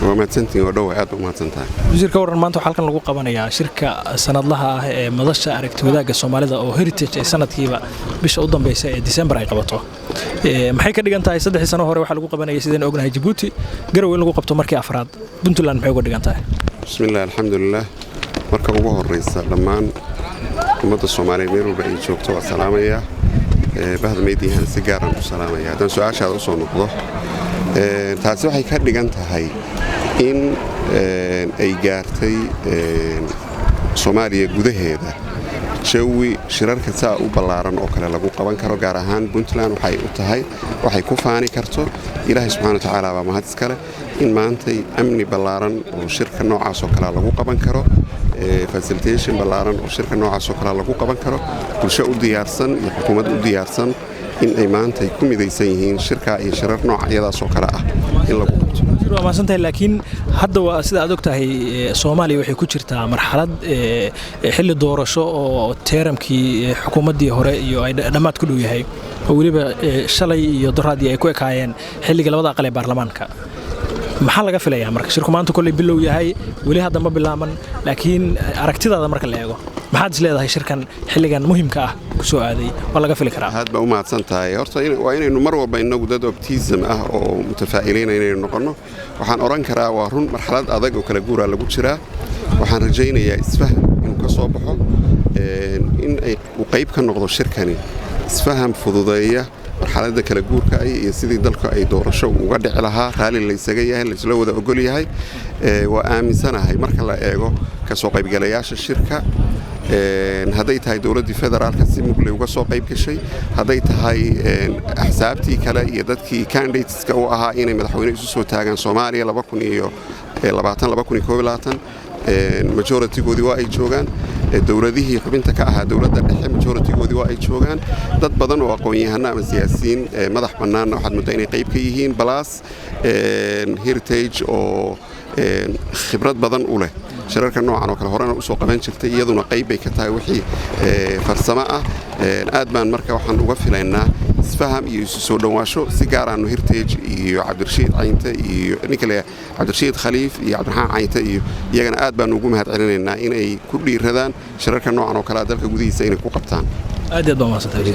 Waa mahadsantihin, waa dhowa, aad ba umahadsan tahay. Wasiir, ka warran maanta waxaa halkan lagu qabanayaa shirka sanadlaha ah ee Madasha Aragti Wadaagga Soomaalida oo Heritage ay sanadkiiba bisha u dambeysa ee December ay qabato. Maxay ka dhigan tahay? 3dii sano hore waxaa lagu qabanayay, sidaynu ognahay, Jabuuti. Garowe in lagu qabto markii afraad Puntland maxay uga dhigan tahay? Bismillaah, alxamdulilah. Marka ugu horraysa, dhammaan ummadda Soomaaliyeed meel walba ay joogto waa salaamayaa, bahda meydiyahana si gaaraan u salaamaya. Haddaan su-aashaada u soo noqdo, taasi waxay ka dhigan tahay in ay gaartay Soomaaliya gudaheeda jawi shirarka saa u ballaaran oo kale lagu qaban karo. Gaar ahaan Puntland waxay u tahay waxay ku faani karto. Ilaahay subxana wa tacaala baa mahad iskale in maantay amni ballaaran oo shirka noocaas oo kalea lagu qaban karo, facilitation ballaaran oo shirka noocaas oo kalea lagu qaban karo, bulsho u diyaarsan iyo xukuumad u diyaarsan in ay maantay ku midaysan yihiin shirkaa iyo shirar noocyadaas oo kale ah in lagu qabto. Waa mahadsantahay, laakiin hadda waa sida aad og tahay, Soomaaliya waxay ku jirtaa marxalad xilli doorasho oo term-kii xukuumaddii hore iyo ay dhammaad ku dhow yahay, oo weliba shalay iyo doraadii ay ku ekaayeen xilliga labada aqal ee baarlamaanka. Maxaa laga filayaa marka shirku maanta kolley bilow yahay, weli hadda ma bilaaban, laakiin aragtidaada marka la eego, maxaad is leedahay shirkan xilligan muhiimka ah ku soo aaday waa laga fili karaa? Aad baa u mahadsan tahay. Horta waa inaynu mar walba innagu dad optimism ah oo mutafaa'iliina inaynu noqonno. Waxaan odhan karaa, waa run, marxalad adag oo kala guuraa lagu jiraa. Waxaan rajaynayaa isfaham inuu ka soo baxo, in ay uu qayb ka noqdo shirkani isfaham fududeeya marxaladda kala guurka ah iyo sidii dalka ay doorasho uga dhici lahaa raalli laysaga yahay, laysla wada ogol yahay. Waa aaminsanahay marka la eego ka soo qaybgalayaasha shirka, hadday tahay dowladdii federaalka si mugley uga soo qayb gashay, hadday tahay axsaabtii kale iyo dadkii candidateska u ahaa inay madaxweyne isu soo taagaan Soomaaliya 2020, majority-goodii waa ay joogaan. Dowladihii xubinta ka ahaa dowladda dhexe majority-goodii waa ay joogaan. Dad badan oo aqoon-yahano ama siyaasiyiin madax bannaanna waxaad mooddaa inay qayb ka yihiin, plus Heritage oo khibrad badan u leh shirarka noocan oo kale horena usoo qaban jirtay, iyaduna qayb bay ka tahay wixii farsamo ah. Aad baan marka waxaan uga filaynaa isfaham iyo isu soo dhowaansho. Si gaaraanu Heritage iyo Cabdirashiid Caynte iyo ninka le Cabdirashiid Khaliif iyo Cabdiraxmaan Caynte iyo iyagana aad baanu ugu mahad celinaynaa inay ku dhiiradaan shirarka noocan oo kale ah dalka gudihiisa inay ku qabtaan. Aad aad baa mahadsantahay.